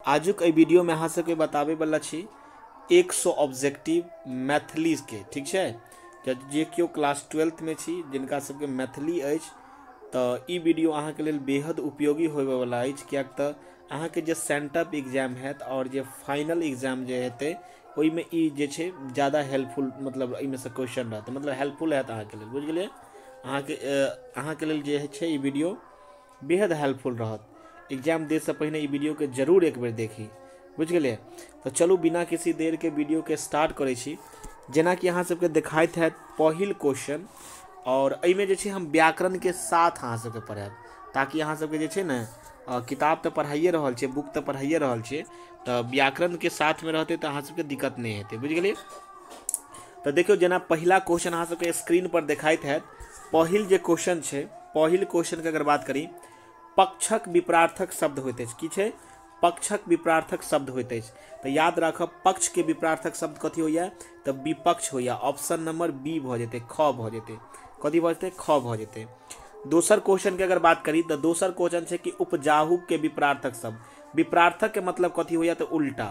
आजुक एहि वीडियोमे अहाँ सबके बताबै वाला छी 100 ऑब्जेक्टिव मैथिली के, ठीक छै। जे केओ क्लास 12th में छी, जिनका सबके मैथिली अछि, तऽ ई वीडियो अहाँके लेल बेहद उपयोगी होबे वाला अछि, किएक तऽ अहाँके जे सेंटअप एग्जाम हैत और जे फाइनल एग्जाम जे हेतै, ओहिमे ई जे छै ज्यादा हेल्पफुल, मतलब एहिमे से क्वेश्चन रहतै, मतलब हेल्पफुल हैत अहाँके लेल। बुझि गेलियै? अहाँके अहाँके लेल जे छै ई वीडियो बेहद हेल्पफुल रहत। एग्जाम दै से पहिने ई वीडियोके जरूर एक बेर देखी। बुझि गेलियै? तऽ चलू, बिना किसी देरके वीडियोके स्टार्ट करै छी। जेनाकि अहाँ सबके देखाइत हैत पहिल क्वेश्चन, और एहिमे जे छै हम व्याकरणके साथ अहाँ सबके पढ़ायब, ताकि अहाँ सबके जे छै ने किताब तऽ पढ़ाइए रहल छियै, बुक तऽ पढ़ाइए रहल छियै, तऽ व्याकरणके साथमे रहतै तऽ अहाँ सबके दिक्कत नहि हेतै। बुझि गेलियै? तऽ देखियौ, जेना पहिला क्वेश्चन अहाँ सबके स्क्रीन पर देखाइत हैत। पहिल जे क्वेश्चन छै, पहिल क्वेश्चनके अगर बात करी, पक्षक विपरार्थक शब्द होइत अछि। की छै? पक्षक विपरार्थक शब्द होइत अछि। तऽ याद राखब, पक्षके विपरार्थक शब्द कथी होइया? तऽ विपक्ष होइया। ऑप्शन नंबर बी भऽ जेतै, ख भऽ जेतै। कथी भऽ जेतै? ख भऽ जेतै। दोसर क्वेश्चन के अगर बात करी तऽ दोसर क्वेश्चन छै कि उपजाहु के विपरार्थक शब्द। विपरार्थक के मतलब कथी होइया? तऽ उल्टा,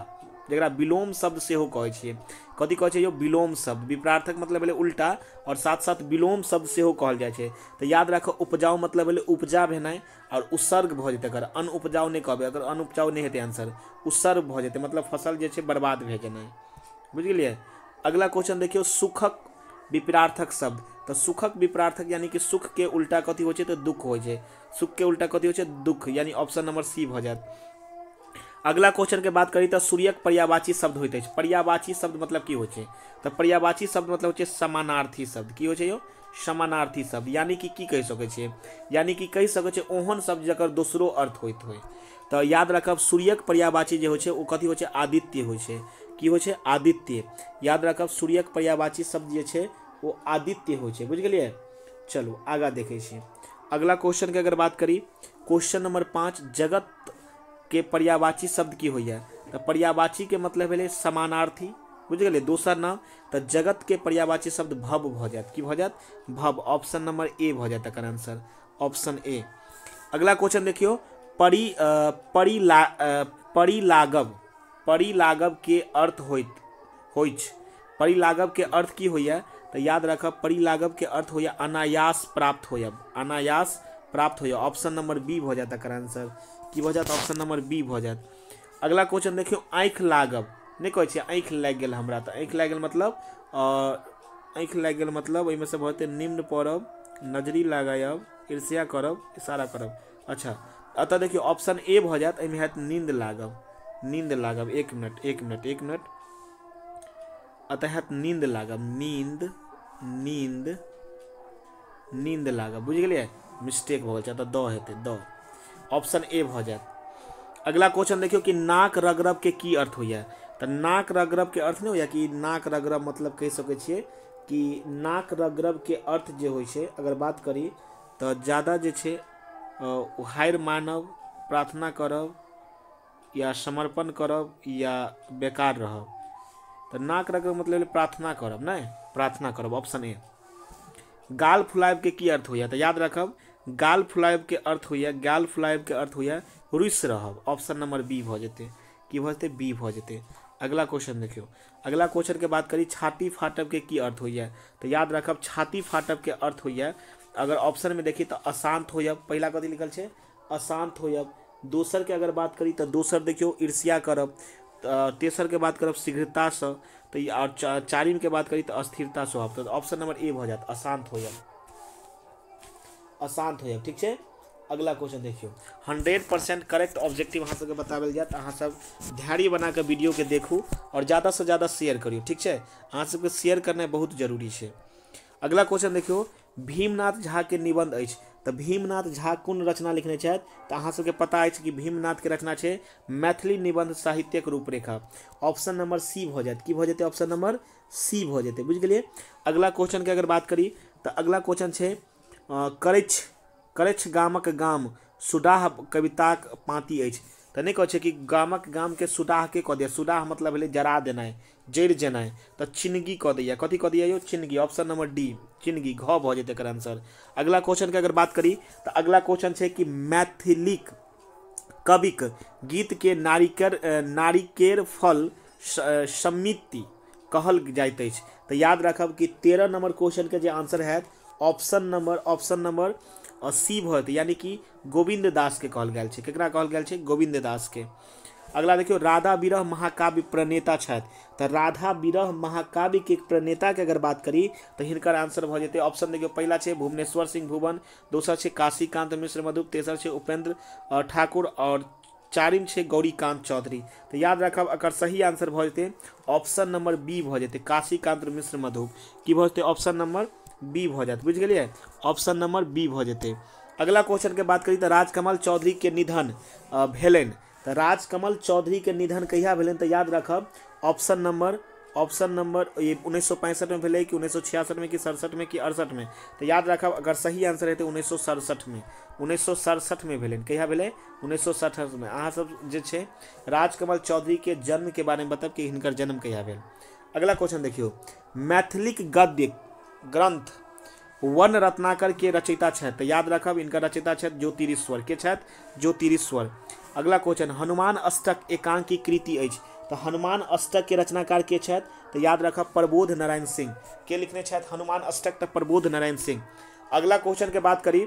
जकरा विलोम शब्द सेहो कहै छियै। कथी कहै छै यौ? विलोम शब्द। विपरार्थक मतलब भेलै उल्टा और साथ साथ विलोम शब्द सेहो कहल जाइ छै। तऽ याद राखब, उपजाउ मतलब भेलै उपजा भेनाइ और उत्सर्ग भऽ जेतै एकर। अनउपजाउ नहि कहबै, अगर अनउपजाउ नहि हेतै आंसर, उत्सर्ग भऽ जेतै, मतलब फसल जे छै बर्बाद भए जेनाइ। बुझि गेलियै? अगला क्वेश्चन देखियौ, सुखक विपरार्थक शब्द। तऽ सुखक विपरार्थक यानी कि सुख के उल्टा कथी होइ छै? तऽ दुख होइ छै। सुख के उल्टा कथी होइ छै? दुख, यानी ऑप्शन नंबर सी भऽ जायत। अगला क्वेश्चन के बात करी तऽ सूर्यक पर्यायवाची शब्द होइत अछि। पर्यायवाची शब्द मतलब की होइ छै? तऽ पर्यायवाची शब्द मतलब होइ छै समानार्थी शब्द। की होइ छै यौ? समानार्थी शब्द। यानी कि की कहि सकै छियै? यानी कि कहि सकै छियै ओहन शब्द जकर दोसरो अर्थ होइत होइ। तऽ याद राखब, सूर्यक पर्यायवाची जे होइ छै, ओ कथी होइ छै? आदित्य होइ छै। की होइ छै? आदित्य। याद राखब, सूर्यक पर्यायवाची शब्द जे छै, ओ आदित्य होइ छै। बुझि गेलियै? चलू, आगाँ देखै छी। अगला क्वेश्चन के अगर बात करी, क्वेश्चन नंबर 5, जगत के पर्यायवाची शब्द की होइया? तऽ पर्यायवाची के मतलब भेलै समानार्थी। बुझि गेलियै? दोसर नाम। तऽ जगत के पर्यायवाची शब्द भव भऽ जायत। की भऽ जायत? भव। ऑप्शन नंबर ए भऽ जायत एकर आंसर, ऑप्शन ए। अगला क्वेश्चन देखियौ, परि परिला परिलागब परिलागब के अर्थ होइत होइछ। परिलागब के अर्थ की होइया? तऽ याद राखब, परिलागब के अर्थ होइया अनायास प्राप्त होयब। अनायास प्राप्त होयब। ऑप्शन नंबर बी भऽ जायत एकर आंसर। की भऽ जायत? ऑप्शन नंबर बी भऽ जायत। अगला क्वेश्चन देखियौ, आँखि लागब। नहि कहै छियै आँखि लागि गेल हमरा? तऽ आँखि लागि गेल मतलब, आँखि लागि गेल मतलब ओहिमे से भऽ जेतै निम्न पड़ब, नजरी लगायब, ईर्ष्या करब, इशारा करब। अच्छा, एतऽ देखियौ, ऑप्शन ए भऽ जायत। एहिमे हैत नींद लागब। नींद लागब। एक मिनट, एक मिनट, एक मिनट। एतऽ हैत नींद लागब। नींद, नींद, नींद लागब। बुझि गेलियै? मिस्टेक भऽ गेल छै। एतऽ द हेतै, द। ऑप्शन ए भऽ जायत। अगला क्वेश्चन देखियौ कि नाक रगड़ब के की अर्थ होइया? तऽ नाक रगड़ब के अर्थ नहि होइया कि नाक रगड़ब मतलब कहि सकै छियै कि नाक रगड़ब के अर्थ जे होइ छै, अगर बात करी तऽ ज्यादा जे छै हारि मानब, प्रार्थना करब या समर्पण करब या बेकार रहब। तऽ नाक रगड़ब मतलब भेलै प्रार्थना करब, नहि, प्रार्थना करब, ऑप्शन ए। गाल फुलायब के की अर्थ होइया? तऽ याद राखब, गाल फुलायब के अर्थ होइया, गाल फुलायब के अर्थ होइया रुसि रहब। ऑप्शन नंबर बी भऽ जेतै। की भऽ जेतै? बी भऽ जेतै। अगला क्वेश्चन देखियौ। अगला क्वेश्चन के बात करी, छाती फाटब के की अर्थ होइया? तऽ याद राखब, छाती फाटब के अर्थ होइया, अगर ऑप्शन में देखी तऽ अशांत होयब। पहिला कथी लिखल छै? अशांत होयब। दोसर के अगर बात करी तऽ दोसर देखियौ, ईर्ष्या करब। तऽ तेसर के बात करब शीघ्रतासँ, तऽ आओर चारिम के बात करी तऽ अस्थिरता स्वभाव। तऽ ऑप्शन नंबर ए भऽ जायत, अशांत होयब। अशांत होयब। ठीक छै। अगला क्वेश्चन देखियौ। 100% करेक्ट ऑब्जेक्टिव अहाँ सबके बताओल जायत। अहाँ सब धैर्य बना कऽ वीडियोके देखू आओर ज़्यादासँ ज़्यादा शेयर करियौ। ठीक छै? अहाँ सबके शेयर करनाइ बहुत जरूरी छै। अगला क्वेश्चन देखियौ, भीमनाथ झा के निबंध अछि। तऽ भीमनाथ झा कोन रचना लिखने छथि? तऽ अहाँ सबके पता अछि कि भीमनाथके रचना छै मैथिली निबंध साहित्यक रूपरेखा। ऑप्शन नंबर सी भऽ जायत। की भऽ जेतै? ऑप्शन नंबर सी भऽ जेतै। बुझि गेलियै? अगला क्वेश्चनके अगर बात करी तऽ अगला क्वेश्चन छै, करैछ करैछ गामक गाम सुडाह कविताक पाँति अछि। तऽ नहि कहै छै कि गामक गामके सुडाहके कऽ दैए? सुडाह मतलब भेलै जरा देनाइ, जरि जेनाइ। तऽ चिनगी कऽ दैए। कथी कऽ दैए यौ? चिनगी। ऑप्शन नंबर डी, चिनगी, घ भऽ जेतै एकर आंसर। अगला क्वेश्चनके अगर बात करी तऽ अगला क्वेश्चन छै कि मैथिलीक कविक गीतके नारिकेर फल समिति कहल जाइत अछि। तऽ याद राखब कि 13 नंबर क्वेश्चन के जे आंसर हैत ऑप्शन नंबर सी भऽ जेतै, यानी कि गोविंद दास के कहल गेल छै। केकरा कहल गेल छै? गोविंद दास के। अगला देखियौ, राधा विरह महाकाव्य प्रणेता छथि। तऽ राधा विरह महाकाव्य के प्रणेता के अगर बात करी तऽ हिनकर आंसर भऽ जेतै ऑप्शन देखियौ, पहिला छै भुवनेश्वर सिंह भुवन, दोसर छै काशीकांत मिश्र मधुप, तेसर छै उपेंद्र ठाकुर और चारिम छै गौरीकांत चौधरी। तऽ याद राखब एकर सही आंसर भऽ जेतै ऑप्शन नंबर बी भऽ जेतै, काशीकांत मिश्र मधुप। की भऽ जेतै? ऑप्शन नंबर बी भऽ जायत। बुझि गेलियै? ऑप्शन नंबर बी भऽ जेतै। अगला क्वेश्चन के बात करी तऽ राजकमल चौधरी के निधन भेलनि। तऽ राजकमल चौधरी के निधन कहिया भेलनि? तऽ याद राखब ऑप्शन नंबर 1965 में भेलै कि 1966 में कि 67 में कि 68 में? तऽ याद राखब अगर सही आंसर हेतै 1967 में, 1967 में भेलनि। कहिया भेलै? 1967 में। अहाँ सब जे छै राजकमल चौधरी के जन्म के बारे में बताब कि हिनकर जन्म कहिया भेल। अगला क्वेश्चन देखियौ, मैथिलीक गद्य ग्रंथ वन रत्नाकर के रचयिता छथि। तऽ याद राखब इनकर रचयिता छथि ज्योतिरीश्वर। के छथि? ज्योतिरीश्वर। अगला क्वेश्चन, हनुमान अष्टक एकांकी कृति अछि। तऽ हनुमान अष्टक के रचनाकार के छथि? तऽ याद राखब प्रबोध नारायण सिंह। के लिखने छथि हनुमान अष्टक? तऽ प्रबोध नारायण सिंह। अगला क्वेश्चन के बात करी,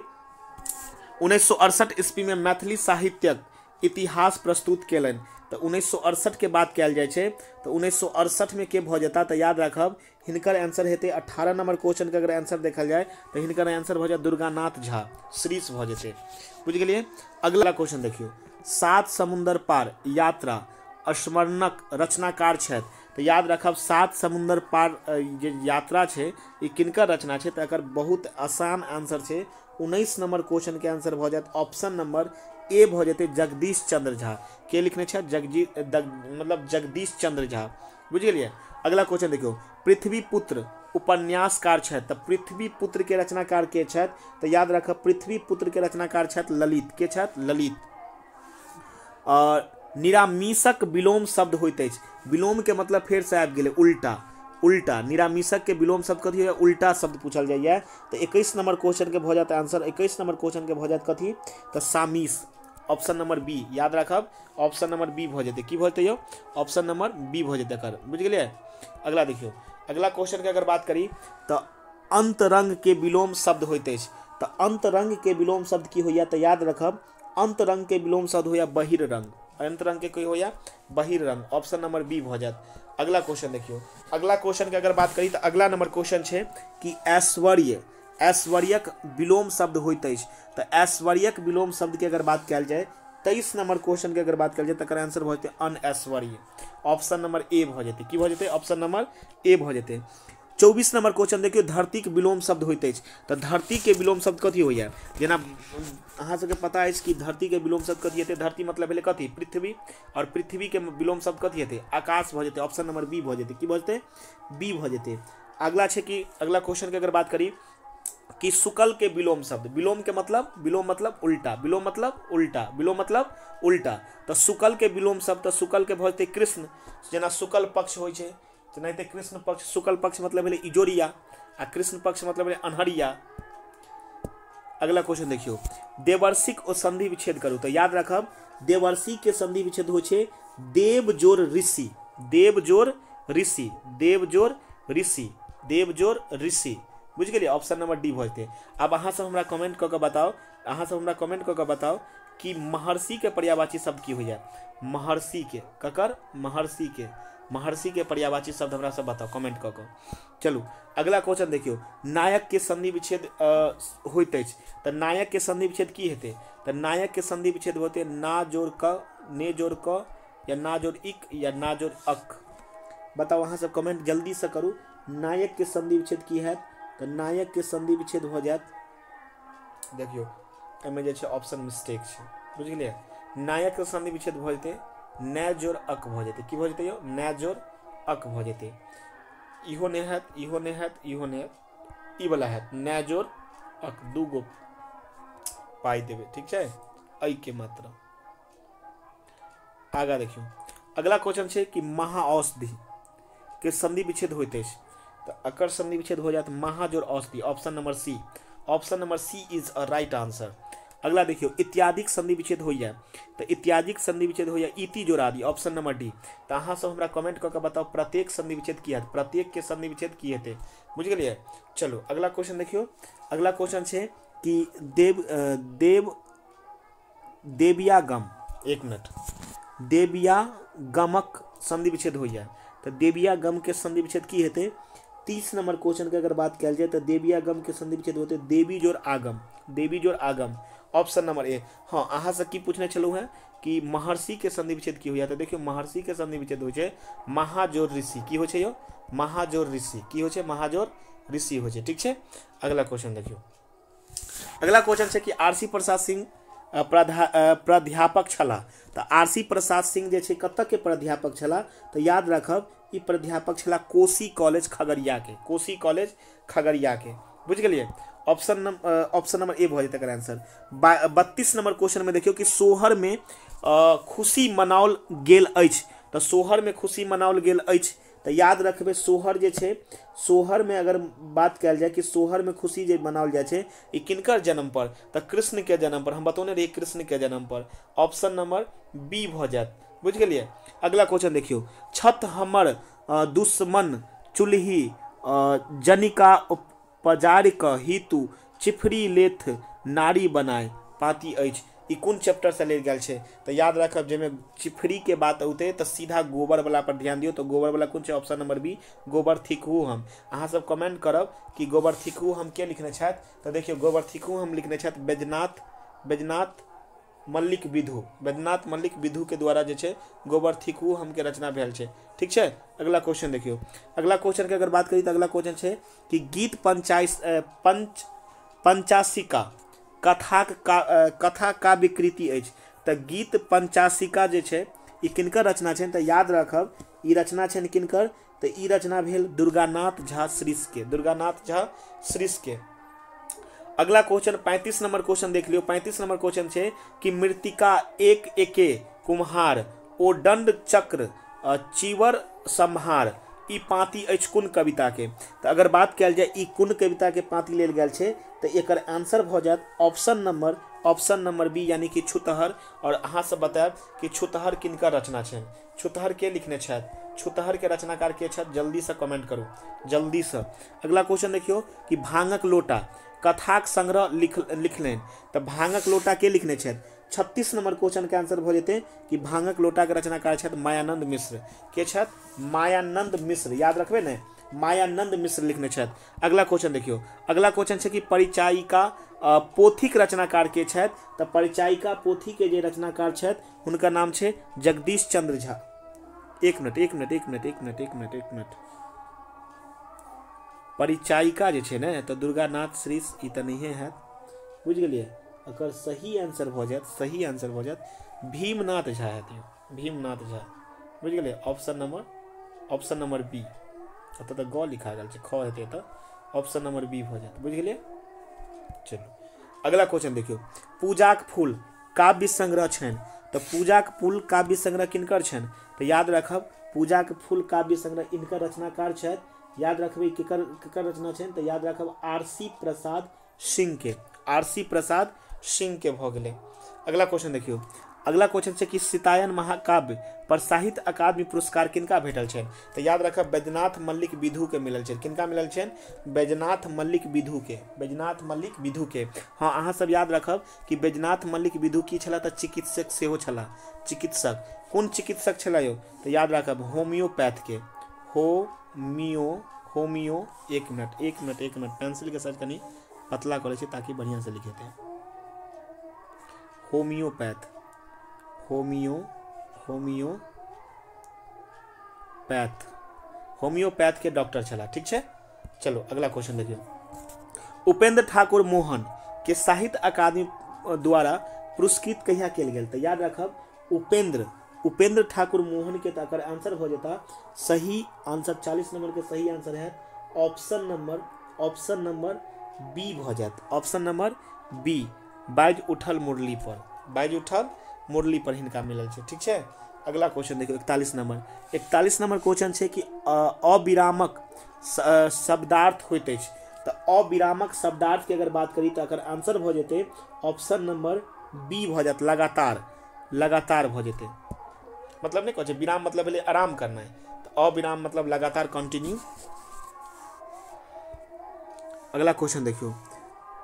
1968 ईस्वी में मैथिली साहित्यक इतिहास प्रस्तुत केलनि। तऽ 1968 के बात कयल जाइ छै तऽ 1968 में के भऽ जेता? तऽ याद राखब हिनकर आंसर हेतै 18 नंबर क्वेश्चन के अगर आंसर देखल जाय तऽ हिनकर आंसर भऽ जायत दुर्गानाथ झा श्रीश भऽ जेतै। बुझि गेलियै? अगला क्वेश्चन देखियौ, सात समुन्दर पार यात्रा स्मरणक रचनाकार छथि। तऽ याद राखब सात समुन्दर पार जे यात्रा छै ई किनकर रचना छै? तऽ एकर बहुत आसान आंसर छै 19 नंबर क्वेश्चन के आंसर भऽ जायत ऑप्शन नंबर ए भऽ जेतै जगदीश चंद्र झा। के लिखने छथि? मतलब जगदीश चंद्र झा। बुझि गेलियै? अगला क्वेश्चन देखियौ, पृथ्वीपुत्र उपन्यासकार छथि। तऽ पृथ्वीपुत्र के रचनाकार के छथि? तऽ याद राखब पृथ्वीपुत्र के रचनाकार छथि ललित। के छथि? ललित। और निरामिषक विलोम शब्द होइत अछि। विलोम के मतलब फेर से आबि गेलै उल्टा, उल्टा। निरामिषक के विलोम शब्द कथी होइया? उल्टा शब्द पूछल जाइया। तऽ 21 नंबर क्वेश्चन के भऽ जायत आंसर, 21 नंबर क्वेश्चन के भऽ जायत कथी? तऽ सामिष, ऑप्शन नंबर बी। याद राखब ऑप्शन नंबर बी भऽ जेतै। की भऽ जेतै यौ? ऑप्शन नंबर बी भऽ जेतै एकर। बुझि गेलियै? अगला देखियौ, अगला क्वेश्चन के अगर बात करी तऽ अंतरंग के विलोम शब्द होइत अछि। तऽ अंतरंग के विलोम शब्द की होइया? तऽ याद रखब अंतरंग के विलोम शब्द होइया बहिर्रंग। अंतरंग के कोई होइया? बहिर्रंग, ऑप्शन नंबर बी भऽ जायत। अगला क्वेश्चन देखियौ, अगला क्वेश्चन के अगर बात करी तऽ अगला नंबर क्वेश्चन छै कि ऐश्वर्य, ऐश्वर्यक विलोम शब्द होइत अछि। तऽ ऐश्वर्यक विलोम शब्द के अगर बात कयल जाय 23 नंबर क्वेश्चन के अगर बात कयल जाय तकर आंसर भऽ जेतै अनऐश्वर्य, ऑप्शन नंबर ए भऽ जेतै। की भऽ जेतै? ऑप्शन नंबर ए भऽ जेतै। 24 नंबर क्वेश्चन देखियौ, धरतीक विलोम शब्द होइत अछि। तऽ धरती के विलोम शब्द कथी होइया? जेना अहाँ सबके पता अछि कि धरती के विलोम शब्द कथी हेतै? धरती मतलब भेलै कथी? पृथ्वी। और पृथ्वी के विलोम शब्द कथी हेतै? आकाश भऽ जेतै, ऑप्शन नंबर बी भऽ जेतै। की भऽ जेतै? बी भऽ जेतै। अगला छै कि अगला क्वेश्चन के अगर बात करी कि शुक्ल के विलोम शब्द, विलोम के मतलब, विलोम मतलब उल्टा, विलोम मतलब उल्टा, विलोम मतलब उल्टा। तऽ शुक्ल के विलोम शब्द, तऽ शुक्ल के भऽ जेतै कृष्ण। जेना शुक्ल पक्ष होइ छै तेनाहिते कृष्ण पक्ष। शुक्ल पक्ष मतलब भेलै इजोरिया आ कृष्ण पक्ष मतलब भेलै अन्हरिया। अगला क्वेश्चन देखियौ, देवर्षिक ओ संधि विच्छेद करू। तऽ याद राखब देवर्षि के संधि विच्छेद होइ छै देव जोर ऋषि, देव जोर ऋषि, देव जोर ऋषि, देव जोर ऋषि। बुझि गेलियै? ऑप्शन नंबर डी भऽ जेतै। आब अहाँ सब हमरा कमेंट कऽ कऽ बताउ, अहाँ सब हमरा कमेंट कऽ कऽ बताउ कि महर्षि के पर्यायवाची शब्द की होइया? महर्षि के, ककर? महर्षि के, महर्षि के पर्यायवाची शब्द हमरा सब बताउ कमेंट कऽ कऽ। चलू अगला क्वेश्चन देखियौ, नायक के संधि विच्छेद होइत अछि। तऽ नायक के संधि विच्छेद की हेतै? तऽ नायक के संधि विच्छेद होतै ना जोड़ क, ने जोड़ क, या ना जोड़ इक, या ना जोड़ अक। बताउ अहाँ सब कमेंट जल्दी से करू, नायक के संधि विच्छेद की हैत? तऽ नायक के संधि विच्छेद भऽ जायत, देखियौ एहिमे जे छै ऑप्शन मिस्टेक छै, बुझि गेलियै? नायक के संधि विच्छेद भऽ जेतै नय जोड़ अक भऽ जेतै। की भऽ जेतै यौ? नय जोड़ अक भऽ जेतै। इहो नहि हैत, इहो नहि हैत, इहो नहि हैत, ई वाला हैत नय जोड़ अक, दू गो पाइ देबै, ठीक छै, एहि के मात्रा। आगाँ देखियौ, अगला क्वेश्चन छै कि महाऔषधि के संधि विच्छेद होइत अछि। तऽ एकर संधि विच्छेद हो जायत महाजोर औषधि, option number C. Option number C is a right answer. अगला देखियौ इत्यादिक संधि विच्छेद होइया, तऽ इत्यादिक संधि विच्छेद होइया इति जोड़ा दी, ऑप्शन नंबर डी। तऽ अहाँ सब हमरा कमेंट कऽ के बताउ प्रत्येक संधि विच्छेद की हैत, प्रत्येक के संधि विच्छेद की हेतै, बुझि गेलियै। चलू अगला क्वेश्चन देखियौ। अगला क्वेश्चन छै कि देव देव देवियागम, एक मिनट, देवियागमक संधि विच्छेद होइया, तऽ देवियागम के संधि विच्छेद की हेतै। 30 नंबर क्वेश्चन के अगर बात कयल जाय तऽ देवियागम के संधि विच्छेद होतै देवी जोड़ आगम, देवी जोड़ आगम, ऑप्शन नंबर ए। हाँ, अहाँ से की पूछने छलहुँ हेँ कि महर्षि के संधि विच्छेद की होइया, तऽ देखियौ महर्षि के संधि विच्छेद होइ छै महाजोर ऋषि, की होइ छै यौ, महाजोर ऋषि, की होइ छै, महाजोर ऋषि होइ छै, ठीक छै। अगला क्वेश्चन देखियौ। अगला क्वेश्चन छै कि आरसी प्रसाद सिंह प्राध्यापक छलाह, तऽ आरसी प्रसाद सिंह जे छै कतऽ के प्राध्यापक छलाह, तऽ याद राखब ई प्राध्यापक छलाह कोशी कॉलेज खगड़िया के, कोशी कॉलेज खगड़िया के, बुझि गेलियै। ऑप्शन नंबर ए भऽ जेतै एकर आंसर। 32 नंबर क्वेश्चन में देखियौ कि सोहर में खुशी मनाओल गेल अछि, तऽ सोहर में खुशी मनाओल गेल अछि, तऽ याद रखबै सोहर जे छै, सोहर में अगर बात कयल जाय कि सोहर में खुशी जे मनाओल जाइ छै ई किनकर जन्म पर, तऽ कृष्ण के जन्म पर, हम बतौने रहियै कृष्ण के जन्म पर, ऑप्शन नंबर बी भऽ जायत, बुझि गेलियै। अगला क्वेश्चन देखियौ, छत हमर दुश्मन चुल्ही जनिका पजार क हेतु चिफरी लेथ नारी बनाए पाती अछि, ई कोन चैप्टर से लेल गेल छै, तऽ याद राखब जाहिमे चिफरी के बात औतै तऽ सीधा गोबर वाला पर ध्यान दियौ, तऽ गोबर वाला कोन छै, ऑप्शन नंबर बी, गोबर थिकहु हम। अहाँ सब कमेंट करब कि गोबर थिकहु हम के लिखने छथि, तऽ देखियौ गोबर थिकहु हम लिखने छथि बैजनाथ, बैजनाथ मल्लिक विधु, बैजनाथ मल्लिक विधु के द्वारा जे छै गोबर थिकहु हम के रचना भेल छै, ठीक छै। अगला क्वेश्चन देखियौ। अगला क्वेश्चन के अगर बात करी तऽ अगला क्वेश्चन छै कि गीत पंचाशिका कथाक कथा काव्य कृति अछि, तऽ गीत पंचाशिका जे छै ई किनकर रचना छनि, तऽ याद राखब ई रचना छनि किनकर, तऽ ई रचना भेल दुर्गानाथ झा श्रीश के, दुर्गानाथ झा श्रीश के। अगला क्वेश्चन 35 नंबर क्वेश्चन देख लियौ। 35 नंबर क्वेश्चन छै कि मृतिका एक एके कुम्हार ओ दंड चक्र चीवर संहार, ई पाँति अछि कोन कविता के, तऽ अगर बात कयल जाय ई कोन कविता के पाँति लेल गेल छै, तऽ एकर आंसर भऽ जायत ऑप्शन नंबर बी, यानी कि छुतहर। और अहाँ सब बतायब कि छुतहर किनकर रचना छनि, छुतहर के लिखने छथि, छुतहर के रचनाकार के छथि, जल्दी से कमेंट करू, जल्दी से। अगला क्वेश्चन देखियौ कि भांगक लोटा कथाक संग्रह लिखलनि, तऽ भांगक लोटा के लिखने छथि। 36 नंबर क्वेश्चन के आंसर भऽ जेतै कि भांगक लोटा के रचनाकार छथि मायानंद मिश्र, के छथि, मायानंद मिश्र, याद रखबै ने, मायानंद मिश्र लिखने छथि। अगला क्वेश्चन देखियौ। अगला क्वेश्चन छै कि परिचायिका पोथीक रचनाकार के छथि, तऽ परिचायिका पोथी के जे रचनाकार छथि हुनकर नाम छै जगदीश चंद्र झा। एक मिनट एक मिनट एक मिनट एक मिनट एक मिनट एक मिनट, परिचायिका जे छै ने तऽ दुर्गानाथ श्रीश ई तऽ नहिए हैत, बुझि गेलियै। एकर सही आंसर भऽ जायत, सही आंसर भऽ जायत भीमनाथ झा हैत यौ, भीमनाथ झा, बुझि गेलियै। ऑप्शन नंबर बी, एतऽ तऽ ग लिखा गेल छै, ख हेतै तऽ ऑप्शन नंबर बी भऽ जायत, बुझि गेलियै। चलू अगला क्वेश्चन देखियौ। पूजाक फूल काव्य संग्रह छनि, तऽ पूजाक फूल काव्य संग्रह किनकर छनि, तऽ याद राखब पूजाक फूल काव्य संग्रह इनकर रचनाकार छथि, याद रखबै केकर केकर रचना छनि, तऽ याद राखब आरसी प्रसाद सिंह के, आरसी प्रसाद सिंह के भऽ गेलै। अगला क्वेश्चन देखियौ। अगला क्वेश्चन छै कि सीतायन महाकाव्य पर साहित्य अकादमी पुरस्कार किनका भेटल छनि, तऽ याद राखब बैजनाथ मल्लिक विधु के मिलल छनि, किनका मिलल छनि, बैजनाथ मल्लिक विधु के, बैजनाथ मल्लिक विधु के। हाँ, अहाँ सब याद रखब कि बैजनाथ मल्लिक विधु की छलाह, तऽ चिकित्सक सेहो छलाह, चिकित्सक, कोन चिकित्सक छलाह यौ, तऽ याद राखब होम्योपैथ के, होमियो होमियो, एक मिनट एक मिनट एक मिनट, पेंसिल के साइज कनि पतला करै छी ताकि बढ़िआँ से लिखेतै। होम्योपैथ, होमियो होमियोपैथ, होम्योपैथ के डॉक्टर छलाह, ठीक छै। चलो अगला क्वेश्चन देखियौ। उपेंद्र ठाकुर मोहन के साहित्य अकादमी द्वारा पुरस्कृत कहिया कयल गेल, तऽ याद रखब उपेंद्र, उपेंद्र ठाकुर मोहन के, तऽ एकर आंसर भऽ जेता सही आंसर 40 नंबर के सही आंसर है ऑप्शन नंबर बी भऽ जायत, ऑप्शन नंबर बी, बाजि उठल मुरली पर, बाजि उठल मुरली पर हिनका मिलल छै, ठीक छै। अगला क्वेश्चन देखियौ 41 नंबर, 41 नंबर क्वेश्चन छै कि अविरामक शब्दार्थ होइत अछि, तऽ अविरामक शब्दार्थ के अगर बात करी तऽ एकर आंसर भऽ जेतै ऑप्शन नंबर बी भऽ जायत, लगातार, लगातार भऽ जेतै। मतलब नहि कहै छै विराम मतलब भेलै आराम करनाइ, तऽ अविराम मतलब लगातार, कंटिन्यू। अगला क्वेश्चन देखियौ,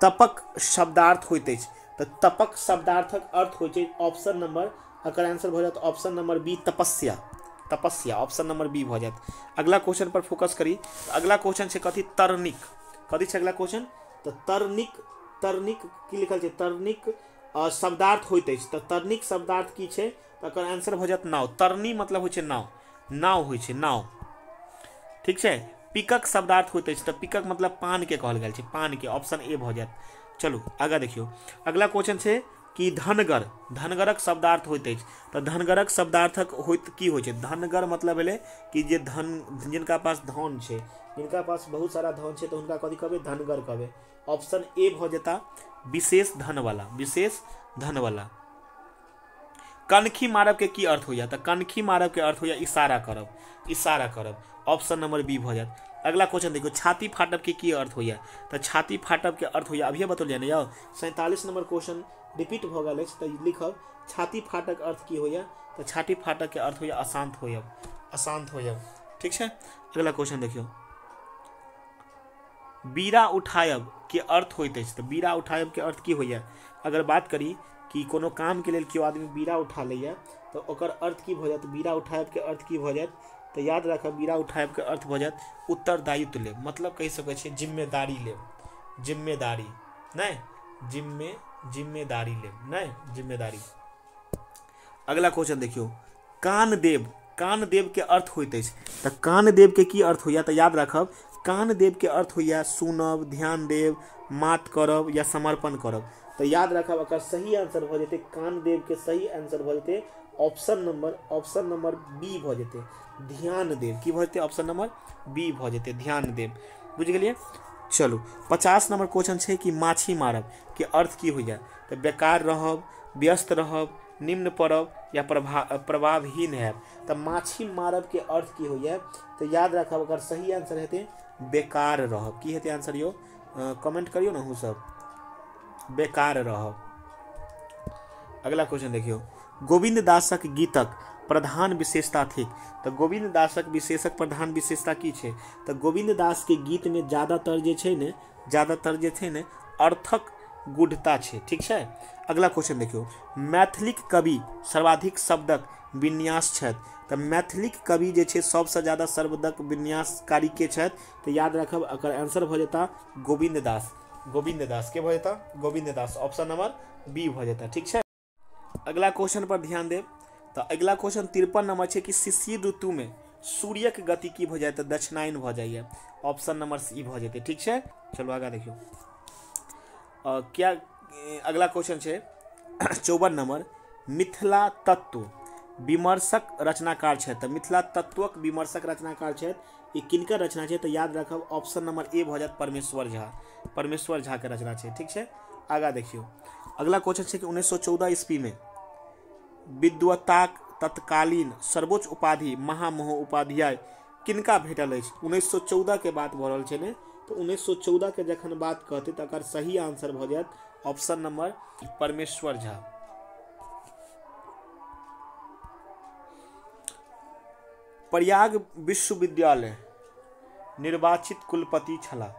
तपक शब्दार्थ होइत अछि। तऽ तपक शब्दार्थक अर्थ होइ छै ऑप्शन नंबर, एकर आंसर भऽ जायत ऑप्शन नंबर बी तपस्या, तपस्या, ऑप्शन नंबर बी भऽ जायत। अगला क्वेश्चन पर फोकस करी। अगला क्वेश्चन छै कथी? तरनिक। कथी छै अगला क्वेश्चन? तऽ तरनिक, तरनिक की लिखल छै? तरनिक शब्दार्थ होइत अछि। तऽ तरनिक शब्दार्थ की छै? तऽ एकर आंसर भऽ जायत नाव। तरनी मतलब होइ छै नाव, नाव होइ छै नाव, ठीक छै। पिकक शब्दार्थ होइत अछि। तऽ पिकक मतलब पान के कहल गेल छै, पान के, ऑप्शन ए भऽ जायत। चलू आगाँ देखियौ, अगला क्वेश्चन छै कि धनगर, धनगरक शब्दार्थ होइत अछि। तऽ धनगरक शब्दार्थक होइत की होइ छै? धनगर मतलब भेलै कि जे धन, जिनका पास धन छै, जिनका पास बहुत सारा धन छै, तऽ हुनका कथी कहबै? धनगर कहबै। ऑप्शन ए भऽ जेता, विशेष धनवाला, विशेष धनवाला। कनखी मारब के की अर्थ होइया? तऽ कनखी मारब के अर्थ होइया इशारा करब, इशारा करब, ऑप्शन नंबर बी भऽ जायत। अगला क्वेश्चन देखियौ, छाती फाटब के की अर्थ होइया? तऽ छाती फाटब के अर्थ होइया, अभिये बतौलियै ने यौ, 47 नंबर क्वेश्चन रिपीट भऽ गेल अछि, तऽ लिखब छाती फाटक अर्थ की होइया? तऽ छाती फाटक के अर्थ होइया अशांत होयब, अशांत होयब, ठीक छै। अगला क्वेश्चन देखियौ, बीड़ा उठायब के अर्थ होइत अछि। तऽ बीड़ा उठायब के अर्थ की होइया? अगर बात करी कि कोनो काम के लेल केओ आदमी बीड़ा उठा लैया तऽ ओकर अर्थ की भऽ जायत? बीड़ा उठायब के अर्थ की भऽ जायत? तऽ याद राखब बीड़ा उठायब के अर्थ भऽ जायत उत्तरदायित्व लेब, मतलब कहि सकै छियै जिम्मेदारी लेब, जिम्मेदारी नहि, जिम्मेदारी लेब, नहि जिम्मेदारी। अगला क्वेश्चन देखियौ, कानदेव, कानदेव के अर्थ होइत अछि। तऽ कानदेव के की अर्थ होइया? तऽ याद राखब कानदेव के अर्थ होइया सुनब, ध्यान देब, मात करब या समर्पण करब। तऽ याद राखब एकर सही आंसर भऽ जेतै, कानदेव के सही आंसर भऽ जेतै ऑप्शन नंबर बी भऽ जेतै, ध्यान देव। की भऽ जेतै? ऑप्शन नंबर बी भऽ जेतै, ध्यान देव। बुझि गेलियै? चलू 50 नंबर क्वेश्चन छै कि माछी मारब के अर्थ की होइया? तऽ बेकार रहब, व्यस्त रहब, निम्न पड़ब या प्रभावहीन हैब। तऽ माछी मारब के अर्थ की होइया? तऽ याद राखब एकर सही आंसर हेतै बेकार रहब। की हेतै आंसर यौ? कमेंट करियौ ने अहूँ सब, बेकार रहब। अगला क्वेश्चन देखियौ, गोविंद दासक गीतक प्रधान विशेषता थिक। तऽ गोविंद दासक विशेषक प्रधान विशेषता की छै? तऽ गोविंद दास के गीत में ज्यादातर जे छै ने, ज्यादातर जे छै ने अर्थक गूढ़ता छै, ठीक छै। अगला क्वेश्चन देखियौ, मैथिलीक कवि सर्वाधिक शब्दक विन्यास छथि। तऽ मैथिलीक कवि जे छै सबसँ ज्यादा शब्दक विन्यासकारी के छथि? तऽ याद राखब एकर आंसर भऽ जेता गोविंद दास, गोविंद दास के भऽ जेता Govind Das, option number B भऽ जेता, ठीक छै। अगला क्वेश्चन पर ध्यान देब। तऽ अगला क्वेश्चन 53 नंबर छै कि शिशिर ऋतु में सूर्यक गति की भऽ जायत? तऽ दक्षिणायन भऽ जाइए, ऑप्शन नंबर सी भऽ जेतै, ठीक छै। चलू आगाँ देखियौ, क्या अगला क्वेश्चन छै 54 नंबर, मिथिला तत्व विमर्शक रचनाकार छथि। तऽ मिथिला तत्वक विमर्शक रचनाकार छथि, ई किनकर रचना छै? तऽ याद राखब ऑप्शन नंबर ए भऽ जायत परमेश्वर झा, परमेश्वर झा के रचना छै, ठीक छै। आगाँ देखियौ, अगला क्वेश्चन छै कि 1914 ईस्वी में विद्वताक तत्कालीन सर्वोच्च उपाधि महामहोपाध्याय किनका भेटल अछि? 1914 के बात भऽ रहल छै ने, तऽ 1914 के जखन बात कहतै तऽ एकर सही आंसर भऽ जायत ऑप्शन नंबर परमेश्वर झा। प्रयाग विश्वविद्यालय निर्वाचित कुलपति छलाह।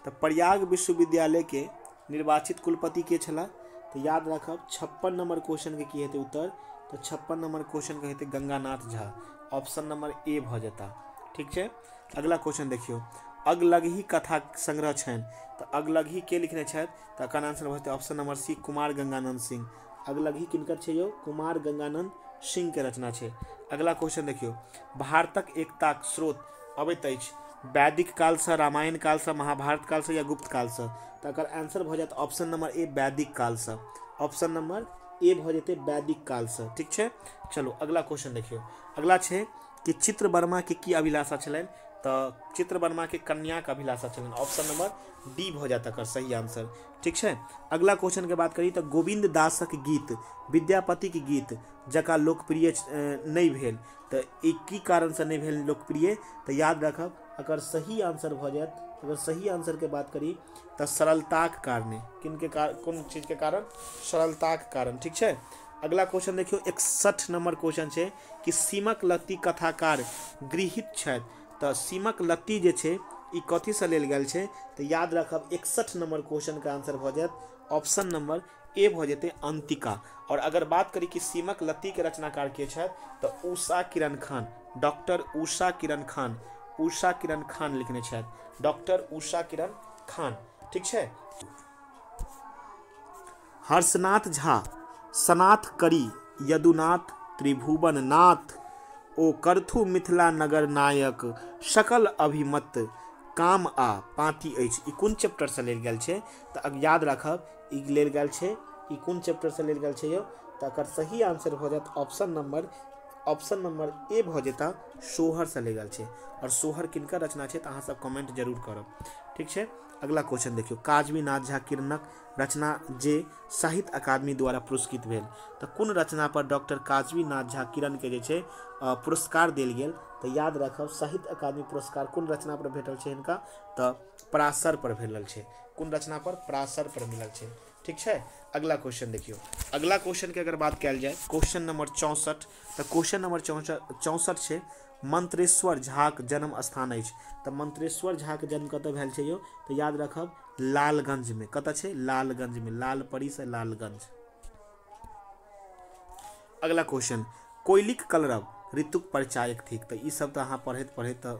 तऽ प्रयाग विश्वविद्यालय के निर्वाचित कुलपति के छलाह? तऽ याद राखब 56 नंबर क्वेश्चन के की हेतै उत्तर? तऽ 56 नंबर क्वेश्चन के हेतै Ganganath Jha, option number A भऽ जेता, ठीक छै। अगला क्वेश्चन देखियौ, अगलगही कथा संग्रह छनि। तऽ अगलगही के लिखने छथि? तऽ एकर आंसर भऽ जेतै option number C Kumar Ganganand Singh. अगलगही किनकर छै यौ? कुमार गंगानंद सिंह के रचना छै। अगला क्वेश्चन देखियौ, भारतक एकताक स्रोत अबैत अछि वैदिक कालसँ, रामायण कालसँ, महाभारत कालसँ या गुप्त कालसँ? तऽ एकर आंसर भऽ जायत ऑप्शन नंबर ए वैदिक कालसँ, ऑप्शन नंबर ए भऽ जेतै वैदिक कालसँ, ठीक छै। चलू अगला क्वेश्चन देखियौ, अगला छै कि चित्रवर्मा के की अभिलाषा छलनि? तऽ चित्रवर्मा के कन्याक अभिलाषा छलनि, ऑप्शन नंबर डी भऽ जायत एकर सही आंसर, ठीक छै। अगला क्वेश्चन के बात करी तऽ गोविंद दासक गीत विद्यापतिक गीत जकाँ लोकप्रिय नहि भेल, तऽ ई की कारणसँ नहि भेल लोकप्रिय? तऽ याद राखब एकर सही आंसर भऽ जायत अगर सही आंसरके बात करी तऽ सरलताक कारणे। किनके कोन चीजके कारण? सरलताक कारण। ठीक छै। अगला क्वेश्चन देखियौ, 61 नंबर क्वेश्चन छै कि सीमक लत्ती कथाकार गृहीत छथि। तऽ सीमक लत्ती जे छै ई कथीसँ लेल गेल छै? तऽ याद राखब 61 नंबर क्वेश्चनके आंसर भऽ जायत ऑप्शन नंबर ए भऽ जेतै अंतिका। और अगर बात करी कि सीमक लत्ती के रचनाकार के छथि तऽ उषा किरण खान, डॉक्टर उषा किरण खान, उषा किरण खान लिखने छथि, डॉक्टर उषा किरण खान। ठीक छै। हर्षनाथ झा सनाथ करी यदुनाथ त्रिभुवन नाथ ओ करथु मिथिला नगर नायक सकल अभिमत काम आ पाँति अछि। ई कोन चैप्टरसँ लेल गेल छै? तऽ याद राखब ई लेल गेल छै, ई कोन चैप्टरसँ लेल गेल छै यौ? तऽ एकर सही आंसर भऽ जायत ऑप्शन नंबर ए भऽ जेता, सोहरसँ लेल गेल छै। और सोहर किनकर रचना छै? तऽ अहाँ सब कमेंट जरूर करब। ठीक छै। अगला क्वेश्चन देखियौ, काजवीनाथ झा किरणक रचना जे साहित्य अकादमी द्वारा पुरस्कृत भेल। तऽ कोन रचना पर डॉक्टर काजवीनाथ झा किरण के जे छै पुरस्कार देल गेल? तऽ याद राखब साहित्य अकादमी पुरस्कार कोन रचना पर भेटल छै हिनका? तऽ पराशर पर भेटल छै। कोन रचना पर? पराशर पर मिलल छै। ठीक छै। अगला क्वेश्चन देखियौ, अगला क्वेश्चन के अगर बात कयल जाय क्वेश्चन नंबर 64, तऽ क्वेश्चन नंबर 64 छै मंत्रेश्वर झाक जन्म स्थान अछि। तऽ मंत्रेश्वर झाक जन्म कतऽ भेल छै यौ? तऽ याद रखब लालगंज में। कतऽ छै? लालगंज में, लालपरी से लालगंज। अगला क्वेश्चन, कोयलिक कलरव ऋतुक परिचायक थिक। तऽ ई सब तऽ अहाँ पढ़ैत पढ़ैत तऽ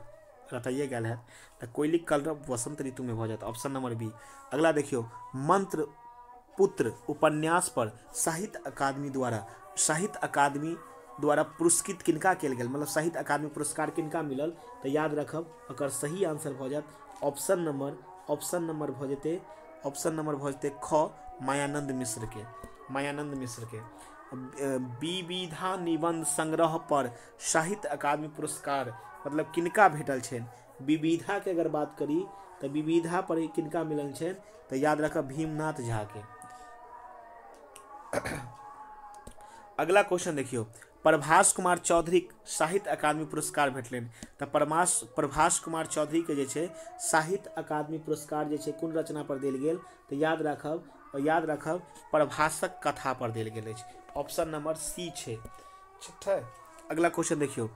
रटाइए गेल हैत। तऽ कोयलिक कलरव वसंत ऋतु में भऽ जायत, ऑप्शन नंबर बी। अगला देखियौ, मंत्र पुत्र उपन्यास पर साहित्य अकादमी द्वारा पुरस्कृत किनका कयल गेल? मतलब साहित्य अकादमी पुरस्कार किनका मिलल? तऽ याद रखब एकर सही आंसर भऽ जायत ऑप्शन नंबर भऽ जेतै, ऑप्शन नंबर भऽ जेतै ख, मायानंद मिश्र के, मायानंद मिश्र के। विविधा निबंध संग्रह पर साहित्य अकादमी पुरस्कार मतलब किनका भेटल छनि? विविधा के अगर बात करी तऽ विविधा पर किनका मिलल छनि? तऽ याद रखब भीमनाथ झा के। अगला क्वेश्चन देखियौ, प्रभास कुमार चौधरी साहित्य अकादमी पुरस्कार भेटलनि। तऽ प्रभास कुमार चौधरी के जे छै साहित्य अकादमी पुरस्कार जे छै कोन रचना पर देल गेल? तऽ याद राखब प्रभासक कथा पर देल गेल अछि, ऑप्शन नंबर सी छै। ठीक है। अगला क्वेश्चन देखियौ,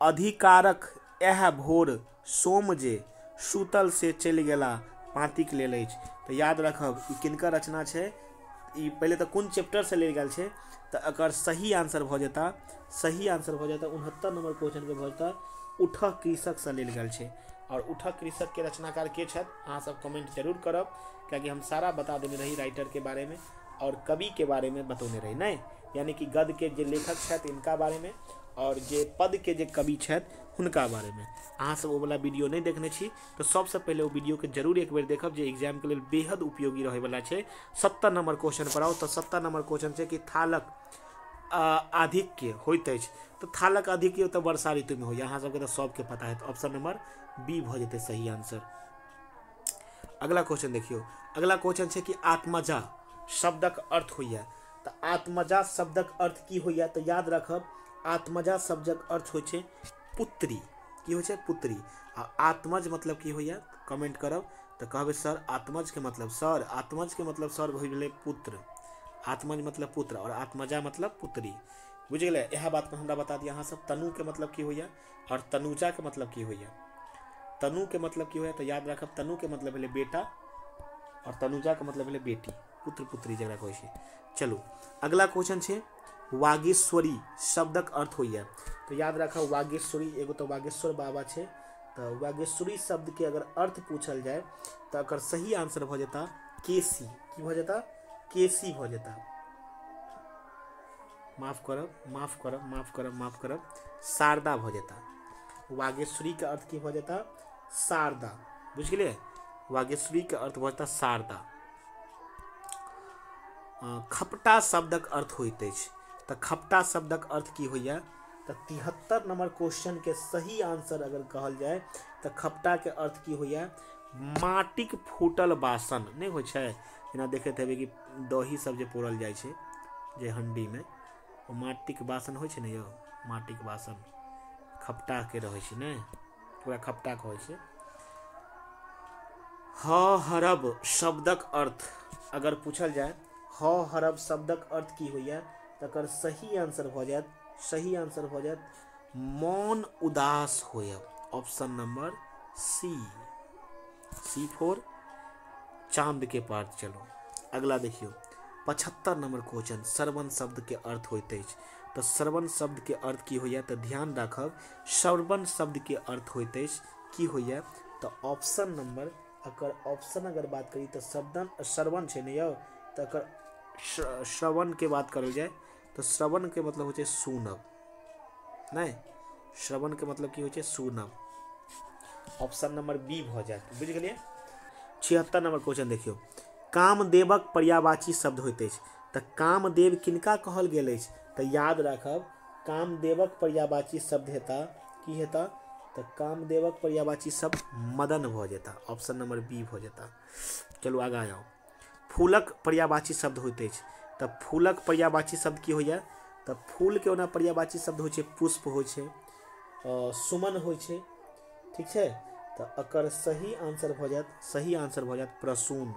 अधिकारक एह भोर सोम जे सुतल से चलि गेला पाँतिक लेल अछि। तऽ याद राखब ई किनकर रचना छै? ई पहिले तऽ कोन चैप्टरसँ लेल गेल छै? तऽ एकर सही आंसर भऽ जेता, सही आंसर भऽ जेता 69 नंबर क्वेश्चन के भऽ जेता उठह कृषकसँ लेल गेल छै। और उठह कृषक के रचनाकार के छथि? अहाँ सब कमेंट जरूर करब, कियाकि हम सारा बता देने रही राइटर के बारे में और कवि के बारे में बतौने रही, नहीं यानी कि गद्य के जे लेखक छथि इनका बारे में और जे पद के जे कवि छथि हुनका बारे में। अहाँ सब ओ वाला वीडियो नहीं देखने छी तो सबसे पहले वो वीडियो के जरूर एक बेर देखब, जे एग्जाम के लेल बेहद उपयोगी रहे वाला छै। 70 नंबर क्वेश्चन पर आओ। तऽ 70 नंबर क्वेश्चन छै कि थालक आधिक्य होइत अछि। तऽ थालक आधिक्य तऽ वर्षा ऋतु में होइए, अहाँ सबके तऽ सबके पता है, ऑप्शन नंबर बी भऽ जेतै सही आंसर। अगला क्वेश्चन देखियौ, अगला क्वेश्चन छै कि आत्मजा शब्दक अर्थ होइए। तऽ आत्मजा शब्दक अर्थ की होइए? तऽ याद राखब आत्मजा शब्दक अर्थ होइ छै पुत्री। की होइ छै? पुत्री। आ आत्मज मतलब की होइए? कमेंट करब तऽ कहबै सर आत्मज के मतलब, सर आत्मज के मतलब सर भऽ गेलै पुत्र, आत्मज मतलब पुत्र और आत्मजा मतलब पुत्री। बुझि गेलै? इएह बात पर हमरा बता दिअ अहाँ सब, तनु के मतलब की होइए और तनुजा के मतलब की होइए? तनु के मतलब की होइए? तऽ याद राखब तनु के मतलब भेलै बेटा और तनुजा के मतलब भेलै बेटी, पुत्र पुत्री जकरा कहै छै। चलू अगला क्वेश्चन छै वागेश्वरी शब्दक अर्थ होइए। तऽ याद राखब वागेश्वरी, एगो तऽ वागेश्वर बाबा छै, तऽ वागेश्वरी शब्द के अगर अर्थ पूछल जाय तऽ एकर सही आंसर भऽ जेता केसी। की भऽ जेता? केसी भऽ जेता। माफ करब, माफ करब, माफ करब, माफ करब, शारदा भऽ जेता। वागेश्वरी के अर्थ की भऽ जेता? शारदा। बुझि गेलियै? वागेश्वरी के अर्थ भऽ जेता शारदा। खपटा शब्दक अर्थ होइत अछि। तऽ खपटा शब्दक अर्थ की होइए? तऽ 73 नंबर क्वेश्चन के सही आंसर अगर कहल जाय तऽ खपटा के अर्थ की होइए? माटिक फूटल बासन नहि होइ छै, जेना देखैत हेबै कि दही सब जे पोरल जाइ छै जे हंडी में, ओ माटिक बासन होइ छै ने यौ, माटिक बासन खपटा के रहै छै ने, पूरा खपटा कहै छै। ह हरब शब्दक अर्थ अगर पूछल जाय, ह हरब शब्दक अर्थ की होइया, तकर सही आंसर भऽ जायत, सही आंसर भऽ जायत मौन उदास होयब, option number C, C four चांद के पार चलो। अगला देखियौ 75 नंबर क्वेश्चन, श्रवण शब्द के अर्थ होइत अछि। तऽ श्रवण शब्द के अर्थ की होइया, तऽ ध्यान राखब श्रवण शब्द के अर्थ होइत अछि की होइया, तऽ ऑप्शन नंबर अकर ऑप्शन अगर बात करी तऽ शब्दन श्रवण छै ने यौ, तऽ अकर श्रवण के बात करल जाय तऽ श्रवण के मतलब होइ छै सुनब, नहि श्रवण के मतलब की होइ छै सुनब, ऑप्शन नंबर बी भऽ जायत। बुझि गेलियै। 76 नंबर क्वेश्चन देखियौ, कामदेवक पर्यायवाची शब्द होइत अछि। तऽ कामदेव किनका कहल गेल अछि, तऽ याद राखब कामदेवक पर्यायवाची शब्द हेता की हेता, तऽ कामदेवक पर्यायवाची शब्द मदन भऽ जेता, ऑप्शन नंबर बी भऽ जेता। चलू आगाँ आउ, फूलक पर्यायवाची शब्द होइत अछि। तऽ फूलक पर्यायवाची शब्द की होइया, तऽ फूलके ओना पर्यायवाची शब्द होइ छै पुष्प होइ छै, सुमन होइ छै, ठीक छै। तऽ एकर सही आंसर भऽ जायत, सही आंसर भऽ जायत प्रसून।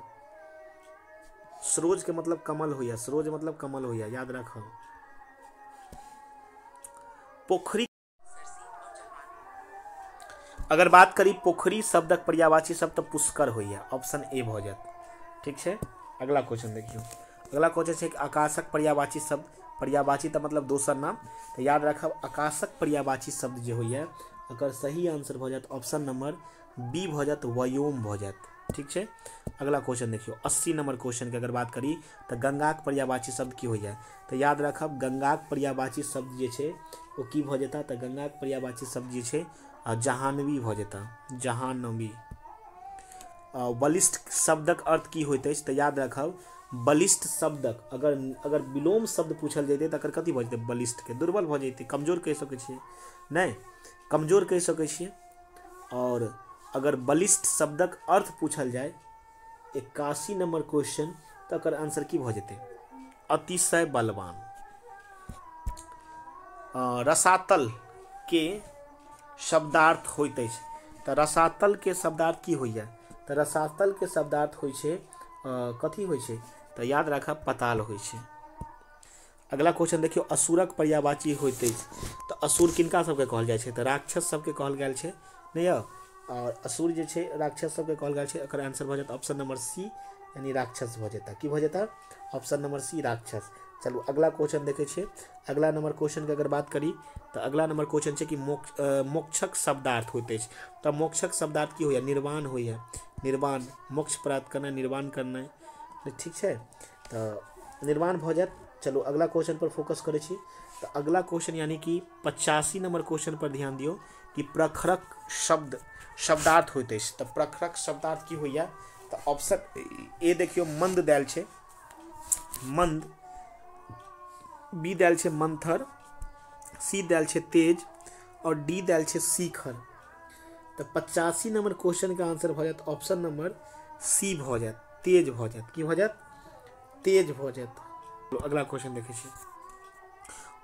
सरोज के मतलब कमल होइया, सरोज मतलब कमल होइया, याद राखब। पोखरी अगर बात करी पोखरी शब्दक पर्यायवाची शब्द तऽ पुष्कर होइया, ऑप्शन ए भऽ जायत, ठीक छै। अगला क्वेश्चन देखियौ, अगला क्वेश्चन छै आकाशक पर्यायवाची शब्द, पर्यायवाची तऽ मतलब दोसर नाम, तऽ याद राखब आकाशक पर्यायवाची शब्द जे होइया एकर सही आंसर भऽ जायत ऑप्शन नंबर बी भऽ जायत, वयोम भऽ जायत, ठीक छै। अगला क्वेश्चन देखियौ 80 नंबर क्वेश्चन के अगर बात करी तऽ गंगाक पर्यायवाची शब्द की होइया, तऽ याद राखब गंगाक पर्यायवाची शब्द जे छै ओ की भऽ जेता, तऽ गंगाक पर्यायवाची शब्द जे छै जहानवी भऽ जेता, जहानवी। बलिष्ठ शब्दक अर्थ की होइत अछि, तऽ याद राखब बलिष्ठ शब्दक अगर अगर विलोम शब्द पूछल जेतै तऽ एकर कथी भऽ जेतै, बलिष्ठके दुर्बल भऽ जेतै, कमजोर कहि सकै छियै, नहि कमजोर कहि सकै छियै। आओर अगर बलिष्ठ शब्दक अर्थ पूछल जाय 81 नंबर क्वेश्चन, तऽ एकर आंसर की भऽ जेतै, अतिशय बलवान। रसातल के शब्दार्थ होइत अछि, तऽ रसातल के शब्दार्थ की होइया, तऽ रसातल के शब्दार्थ होइ छै कथी होइ छै, तऽ याद राखब पताल होइ छै। अगला क्वेश्चन देखियौ, असुरक पर्यायवाची होइत अछि, तऽ असुर किनका सबके कहल जाइ छै, तऽ राक्षस सबके कहल गेल छै, नहि यौ, आओर असुर जे छै राक्षस सबके कहल गेल छै, एकर आंसर भऽ जायत ऑप्शन नंबर सी, यानी राक्षस भऽ जेता, की भऽ जेता, ऑप्शन नंबर सी राक्षस। चलू अगला क्वेश्चन देखै छियै, अगला नंबर क्वेश्चन के अगर बात करी तऽ अगला नंबर क्वेश्चन छै कि मोक्षक शब्दार्थ होइत अछि, तऽ मोक्षक शब्दार्थ की होइया, निर्वाण होइया, निर्वाण, मोक्ष प्राप्त करनाइ, निर्वाण करनाइ, ठीक छै, तऽ निर्वाण भऽ जायत। चलू अगला क्वेश्चन पर फोकस करै छी, तऽ अगला क्वेश्चन यानी कि 85 नंबर क्वेश्चन पर ध्यान दियौ कि प्रखरक शब्द शब्दार्थ होइत अछि, तऽ प्रखरक शब्दार्थ की होइया, तऽ ऑप्शन ए देखियौ मंद देल छै, मंद, बी देल छै मंथर, सी देल छै तेज, और डी देल छै शिखर। तऽ 85 नंबर क्वेश्चन के आंसर भऽ जायत ऑप्शन नंबर सी भऽ जायत, तेज भऽ जायत, की भऽ जायत, तेज भऽ जायत। अगला क्वेश्चन देखै छी,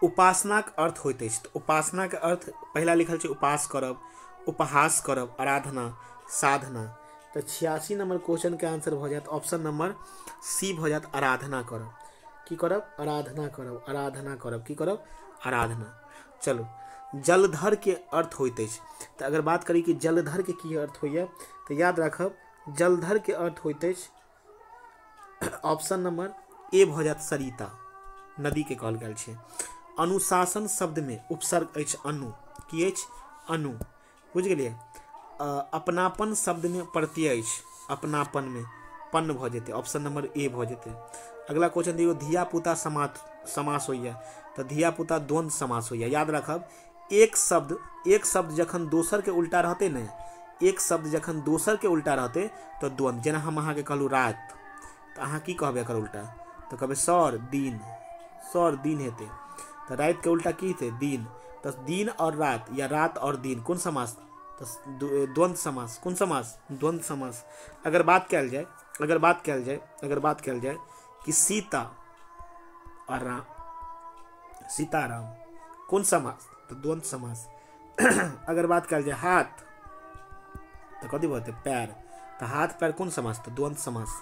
उपासनाक अर्थ होइत अछि, तऽ उपासनाके अर्थ पहिला लिखल छै उपास करब, उपहास करब, आराधना, साधना। तऽ 86 नंबर क्वेश्चन के आंसर भऽ जायत ऑप्शन नंबर सी भऽ जायत, आराधना करब, की करब, आराधना करब, आराधना करब, की करब, आराधना। चलू जलधर के अर्थ होइत अछि, तऽ अगर बात करी कि जलधर के की अर्थ होइया, तऽ याद राखब जलधर के अर्थ होइत अछि ऑप्शन नंबर ए भऽ जायत सरिता, नदी के कहल गेल छै। अनुशासन शब्द में उपसर्ग अछि अनु, की अछि, अनु, बुझि गेलियै। अपनापन शब्द में प्रत्यय अछि, अपनापन में पन भऽ जेतै, ऑप्शन नंबर ए भऽ जेतै। अगला क्वेश्चन देखियौ, धिया पुता समास होइया, तऽ धिया पुता द्वंद्व समास होइया। याद राखब एक शब्द जखन दोसर के उल्टा रहतै ने, एक शब्द जखन दोसर के उल्टा रहतै तऽ द्वंद्व। जेना हम अहाँके कहलहुँ राति, तऽ अहाँ की कहबै एकर उल्टा, तऽ कहबै सर दिन, सर दिन हेतै, तऽ रातिके उल्टा की हेतै, दिन। तऽ दिन और रात या रात और दिन कोन समास, तऽ द्वंद्व समास, कोन समास, द्वंद्व समास। अगर बात कयल जाय, अगर बात कयल जाय, अगर बात कयल जाय कि सीता और राम, सीताराम कोन समास, तऽ द्वंद्व समास। अगर बात कयल जाय हाथ, तऽ कथी भऽ जेतै, पैर, तऽ हाथ पैर कोन समास? तऽ द्वंद्व समास।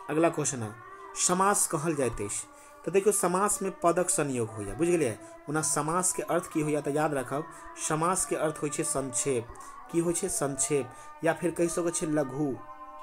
अगला क्वेश्चन है, समास कहल जाइत अछि। तऽ देखियौ समासमे पदक संयोग होइया, बुझि गेलियै। ओना समासके अर्थ की होइया? तऽ याद राखब समासके अर्थ होइ छै संक्षेप। की होइ छै? संक्षेप, या फिर कहि सकै छियै लघु।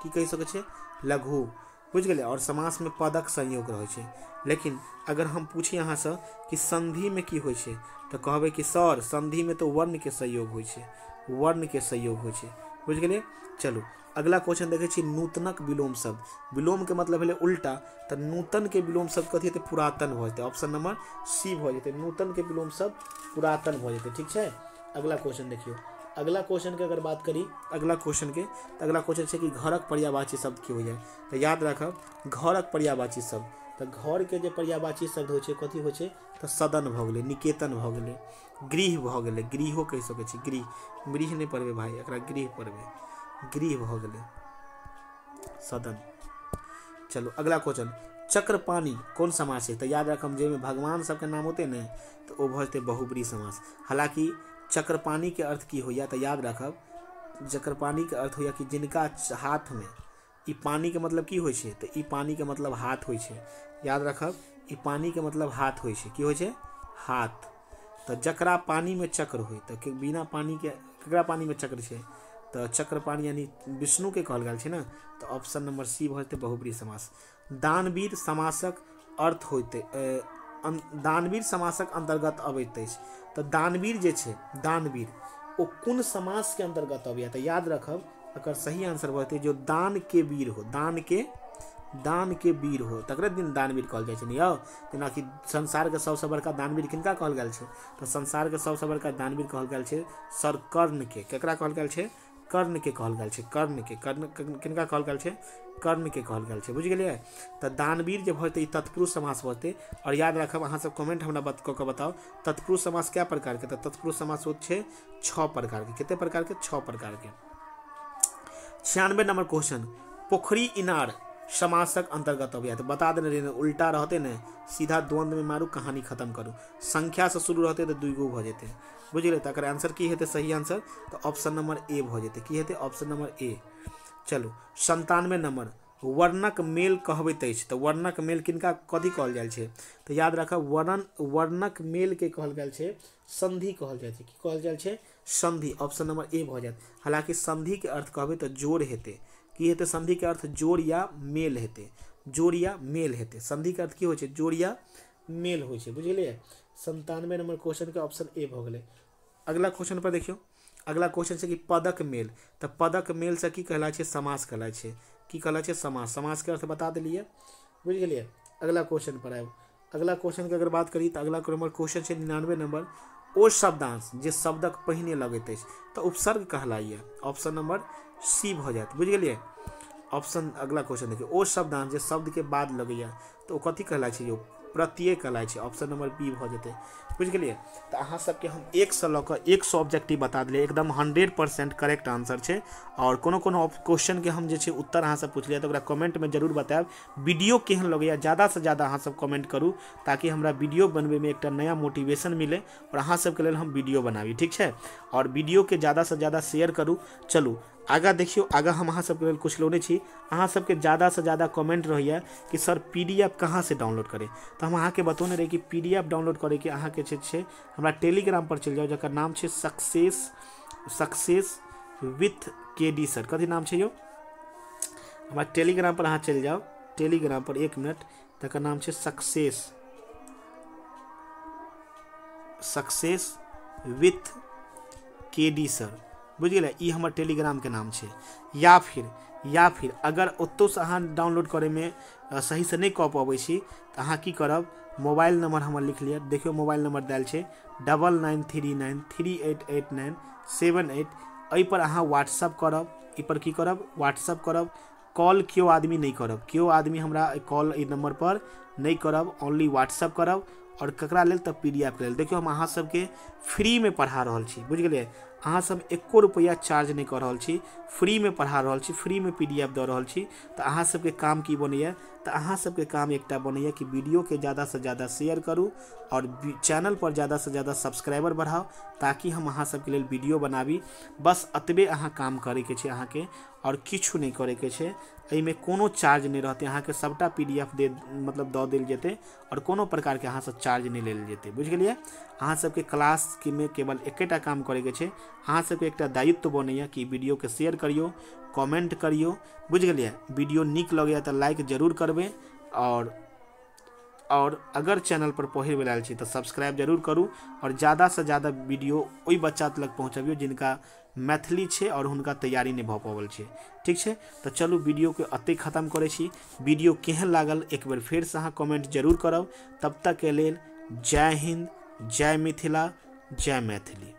की कहि सकै छियै? लघु, बुझि गेलियै। आओर समासमे पदक संयोग रहै छै। लेकिन अगर हम पूछी अहाँसँ कि संधिमे की होइ छै, तऽ कहबै कि सर संधिमे तऽ वर्णके संयोग होइ छै, वर्णके संयोग होइ छै, बुझि गेलियै। चलू अगला क्वेश्चन देखै छी, नूतनक विलोम शब्द। विलोमके मतलब भेलै उल्टा, तऽ नूतनके विलोम शब्द कथी हेतै? पुरातन भऽ जेतै। ऑप्शन नंबर सी भऽ जेतै। नूतनके विलोम शब्द पुरातन भऽ जेतै, ठीक छै। अगला क्वेश्चन देखियौ, अगला क्वेश्चनके अगर बात करी अगला क्वेश्चनके, तऽ अगला क्वेश्चन छै कि घरक पर्यायवाची शब्द की होइया? तऽ याद राखब घरक पर्यायवाची शब्द, तऽ घरके जे पर्यायवाची शब्द होइ छै कथी होइ छै? तऽ सदन भऽ गेलै, निकेतन भऽ गेलै, गृह भऽ गेलै, गृहो कहि सकै छी, गृह, गृह नहि पढ़बै भाई, एकरा गृह पढ़बै, गृह भऽ गेलै, सदन। चलू अगला क्वेश्चन, चक्रपाणि कोन समास छै? तऽ याद राखब जाहिमे भगवान सबके नाम होतै ने तऽ ओ भऽ जेतै बहुब्रीहि समास। हालाँकि चक्रपाणिके अर्थ की होइया? तऽ याद राखब चक्रपाणिके अर्थ होइया कि जिनका हाथमे ई पानिके मतलब की होइ छै? तऽ ई पानिके मतलब हाथ होइ छै। याद राखब ई पानिके मतलब हाथ होइ छै। की होइ छै? हाथ। तऽ जकरा पानिमे चक्र होइ, तऽ बिना पानिके ककरा पानिमे चक्र छै? तऽ चक्रपाणि यानी विष्णुके कहल गेल छै ने, तऽ ऑप्शन नंबर सी भऽ जेतै बहुब्रीहि समास। दानवीर समासक अर्थ होइते, दानवीर समासक अन्तर्गत अबैत अछि। तऽ दानवीर जे छै, दानवीर ओ कोन समासके अन्तर्गत अबैया? तऽ याद रखब एकर सही आंसर भऽ जेतै जो दान के वीर हो, दान के वीर हो, तकरे दिन दानवीर कहल जाइ छै ने यौ। जेनाकि संसारके सबसँ बड़का दानवीर किनका कहल गेल छै? तऽ संसारके सबसँ बड़का दानवीर कहल गेल छै सर कर्णके। केकरा कहल गेल छै? कर्णके कहल गेल छै। कर्णके, कर्ण किनका कहल गेल छै? कर्णके कहल गेल छै, बुझि गेलियै। तऽ दानवीर जे भऽ जेतै ई तत्पुरुष समास भऽ जेतै। आओर याद राखब अहाँ सब कमेंट हमरा कऽ कऽ बताउ तत्पुरुष समास कए प्रकारके? तऽ तत्पुरुष समास होइत छै 6 प्रकारके। कते प्रकारके? 6 प्रकारके। 96 नंबर क्वेश्चन, पोखरी इनार समासक अन्तर्गत अबैया। तऽ बता देने रहियै ने, उल्टा रहतै ने सीधा द्वंद्वमे मारू, कहानी खत्म करू। संख्यासँ शुरू रहतै तऽ 2 गो भऽ जेतै, बुझि गेलियै। तऽ एकर आंसर की हेतै? सही आंसर तऽ ऑप्शन नंबर ए भऽ जेतै। की हेतै? Option number A. चलू 97 नंबर, वर्णक मेल कहबैत अछि। तऽ वर्णक मेल किनका कथी कहल जाइ छै? तऽ याद राखब वर्णक मेलके कहल गेल छै संधि कहल जाइ छै। की कहल जाइ छै? संधि। ऑप्शन नंबर ए भऽ जायत। हालाँकि संधिके अर्थ कहबै तऽ जोड़ हेतै। की हेतै? संधिके अर्थ जोड़ या मेल हेतै, जोड़ या मेल हेतै। संधिके अर्थ की होइ छै? जोड़ या मेल होइ छै, बुझलियै। 97 नंबर क्वेश्चनके ऑप्शन ए भऽ गेलै। अगला क्वेश्चन पर देखियौ, अगला क्वेश्चन छै कि पदक मेल। तऽ पदक मेलसँ की कहलाइ छै? समास कहलाइ छै। की कहलाइ छै? समास। समासके अर्थ बता देलियै, बुझि गेलियै। अगला क्वेश्चन पर आयब। अगला क्वेश्चनके अगर बात करी तऽ अगला नंबर क्वेश्चन छै 99 नंबर, ओ शब्दांश जे शब्दक पहिने लगैत अछि तऽ उपसर्ग कहलाइए। ऑप्शन नंबर सी भऽ जायत, बुझि गेलियै। ऑप्शन अगला क्वेश्चन देखियौ, ओ शब्दांश जे शब्दके बाद लगैया तऽ ओ कथी कहलाइ छै यौ? प्रत्यय कहलाइ छै। ऑप्शन नंबर बी भऽ जेतै, बुझि गेलियै। तऽ अहाँ सबके हम 1 से लऽ कऽ 100 ऑब्जेक्टिव बता देलियै, एकदम 100% करेक्ट आंसर छै। आओर कोनो कोनो क्वेश्चनके हम जे छै उत्तर अहाँ सब पुछलियै तऽ ओकरा कमेंटमे जरूर बतायब। वीडियो केहन लगैया ज़्यादासँ ज़्यादा अहाँ सब कमेंट करू, ताकि हमरा वीडियो बनबैमे एकटा नया मोटिवेशन मिले आओर अहाँ सबके लेल हम वीडियो बनाबी, ठीक छै। आओर वीडियोके ज़्यादासँ ज़्यादा शेयर करू। चलू आगाँ देखियौ, आगाँ हम अहाँ सबके लेल कुछ लौने छी। अहाँ सबके ज़्यादासँ ज़्यादा कमेंट रहैया कि सर PDF कहाँ से डाउनलोड करें? तऽ हम अहाँके बतौने रही कि PDF download करैके अहाँके छै हमरा टेलीग्राम पर चलि जाउ, जकर नाम छै सक्सेस विथ KD sir. कथी नाम छै यौ? हमरा टेलीग्राम पर अहाँ चलि जाउ, टेलीग्राम पर 1 मिनट, तकर नाम छै सक्सेस विथ KD sir, बुझि गेलै। ई हमर टेलीग्रामके नाम छै। या फिर अगर ओतौसँ अहाँ डाउनलोड करैमे सहीसँ नहि कऽ पबै छी तऽ अहाँ की करब, मोबाइल नंबर हमर लिख लिअ। देखियौ मोबाइल नंबर देल छै 9939388978। एहि पर अहाँ व्हाट्सअप करब, एहि पर की करब? व्हाट्सअप करब। कॉल केओ आदमी नहि करब, केओ आदमी हमरा कॉल एहि नंबर पर नहि करब, ओनली व्हाट्सअप करब। और ककरा लेल? तऽ PDF के लेल। देखियौ हम अहाँ सबके फ्रीमे पढ़ा रहल छी, बुझि गेलियै। अहाँ सब 1 रुपैआ चार्ज नहि कऽ रहल छी, फ्रीमे पढ़ा रहल छी, फ्रीमे PDF दऽ रहल छी। तऽ अहाँ सबके काम की बनैया? तऽ अहाँ सबके काम एकटा बनैया कि वीडियोके ज़्यादासँ ज़्यादा शेयर करू आओर चैनल पर ज़्यादासँ ज़्यादा सब्सक्राइबर बढ़ाउ, ताकि हम अहाँ सबके लेल वीडियो बनाबी। बस एतबे अहाँ काम करैके छै अहाँके, आओर किछु नहि करैके छै। एहिमे कोनो चार्ज नहि रहतै, अहाँके सबटा PDF दे मतलब दऽ देल जेतै आओर कोनो प्रकारके अहाँसँ चार्ज नहि लेल जेतै। बुझि गेलियै? अहाँ सबके क्लासमे केवल एकेटा काम करैके छै, अहाँ सबके एकटा दायित्व बनैया कि वीडियोके शेयर करियौ, कमेंट करियौ। बुझि गेलियै? वीडियो नीक लगैया तऽ लाइक जरूर करबै, और अगर चैनल पर पहिल बेर आयल छी तऽ सब्सक्राइब जरूर करू और ज़्यादासँ ज़्यादा वीडियो ओहि बच्चा लग पहुँचबियौ जिनका मैथिली छै और हुनका तैयारी नहि भऽ पाओल छै। ठीक छै, तऽ चलू वीडियोके एतहि खत्म करै छी। वीडियो केहन लागल एक बेर फेरसँ अहाँ कमेंट जरूर करब। तब तकके लेल जय हिंद, जय मिथिला, जय मैथिली।